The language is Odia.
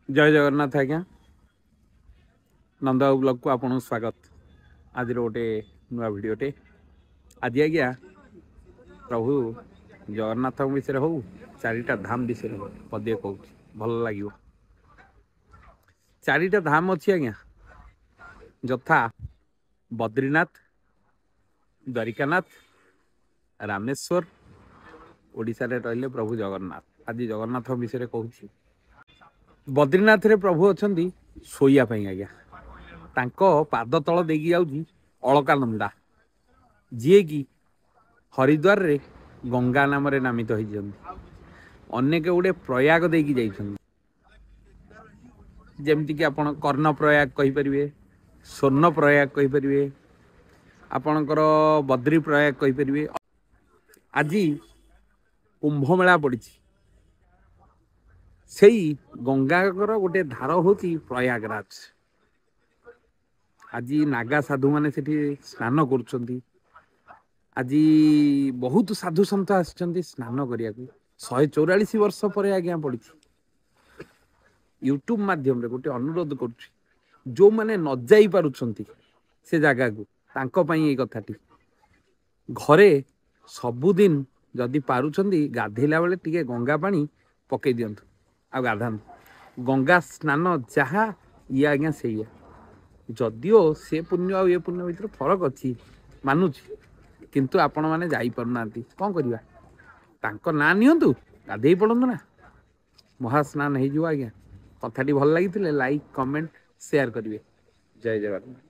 ଜୟ ଜଗନ୍ନାଥ ଆଜ୍ଞା, ନନ୍ଦବାବୁ ବ୍ଲଗକୁ ଆପଣଙ୍କୁ ସ୍ୱାଗତ। ଆଜିର ଗୋଟେ ନୂଆ ଭିଡ଼ିଓଟେ। ଆଜି ଆଜ୍ଞା ପ୍ରଭୁ ଜଗନ୍ନାଥଙ୍କ ବିଷୟରେ ହଉ, ଚାରିଟା ଧାମ ବିଷୟରେ ହଉ, ପଦିଏ କହୁଛି, ଭଲ ଲାଗିବ। ଚାରିଟା ଧାମ ଅଛି ଆଜ୍ଞା, ଯଥା ବଦ୍ରିନାଥ, ଦ୍ୱାରିକାନାଥ, ରାମେଶ୍ୱର, ଓଡ଼ିଶାରେ ରହିଲେ ପ୍ରଭୁ ଜଗନ୍ନାଥ। ଆଜି ଜଗନ୍ନାଥଙ୍କ ବିଷୟରେ କହୁଛି। ବଦ୍ରିନାଥରେ ପ୍ରଭୁ ଅଛନ୍ତି ଶୋଇବା ପାଇଁ ଆଜ୍ଞା। ତାଙ୍କ ପାଦ ତଳ ଦେଇକି ଯାଉଛି ଅଳକାନନ୍ଦା, ଯିଏକି ହରିଦ୍ୱାରରେ ଗଙ୍ଗା ନାମରେ ନାମିତ ହେଇଛନ୍ତି। ଅନେକ ଗୁଡ଼ିଏ ପ୍ରୟାଗ ଦେଇକି ଯାଇଛନ୍ତି, ଯେମିତିକି ଆପଣ କର୍ଣ୍ଣପ୍ରୟାଗ କହିପାରିବେ, ସ୍ୱର୍ଣ୍ଣ ପ୍ରୟାଗ କହିପାରିବେ, ଆପଣଙ୍କର ବଦ୍ରି ପ୍ରୟାଗ କହିପାରିବେ। ଆଜି କୁମ୍ଭମେଳା ପଡ଼ିଛି, ସେଇ ଗଙ୍ଗାଙ୍କର ଗୋଟେ ଧାର ହେଉଛି ପ୍ରୟାଗରାଜ। ଆଜି ନାଗା ସାଧୁମାନେ ସେଠି ସ୍ନାନ କରୁଛନ୍ତି। ଆଜି ବହୁତ ସାଧୁ ସନ୍ଥ ଆସିଛନ୍ତି ସ୍ନାନ କରିବାକୁ। 144 ବର୍ଷ ପରେ ଆଜ୍ଞା ପଡ଼ିଛି। ୟୁଟ୍ୟୁବ ମାଧ୍ୟମରେ ଗୋଟେ ଅନୁରୋଧ କରୁଛି, ଯେଉଁମାନେ ନ ଯାଇପାରୁଛନ୍ତି ସେ ଜାଗାକୁ, ତାଙ୍କ ପାଇଁ ଏଇ କଥାଟି। ଘରେ ସବୁଦିନ ଯଦି ପାରୁଛନ୍ତି ଗାଧେଇଲା ବେଳେ ଟିକେ ଗଙ୍ଗା ପାଣି ପକେଇ ଦିଅନ୍ତୁ ଆଉ ଗାଧାନ୍ତୁ। ଗଙ୍ଗା ସ୍ନାନ ଯାହା ଇଏ ଆଜ୍ଞା ସେଇଆ। ଯଦିଓ ସେ ପୁଣ୍ୟ ଆଉ ଏ ପୁଣ୍ୟ ଭିତରେ ଫରକ ଅଛି ମାନୁଛି, କିନ୍ତୁ ଆପଣମାନେ ଯାଇପାରୁନାହାନ୍ତି, କ'ଣ କରିବା? ତାଙ୍କ ନାଁ ନିଅନ୍ତୁ, ଗାଧେଇ ପଡ଼ନ୍ତୁ ନା, ମହାସ୍ନାନ ହେଇଯିବ ଆଜ୍ଞା। କଥାଟି ଭଲ ଲାଗିଥିଲେ ଲାଇକ୍, କମେଣ୍ଟ, ସେୟାର କରିବେ। ଜୟ ଜଗନ୍ନାଥ।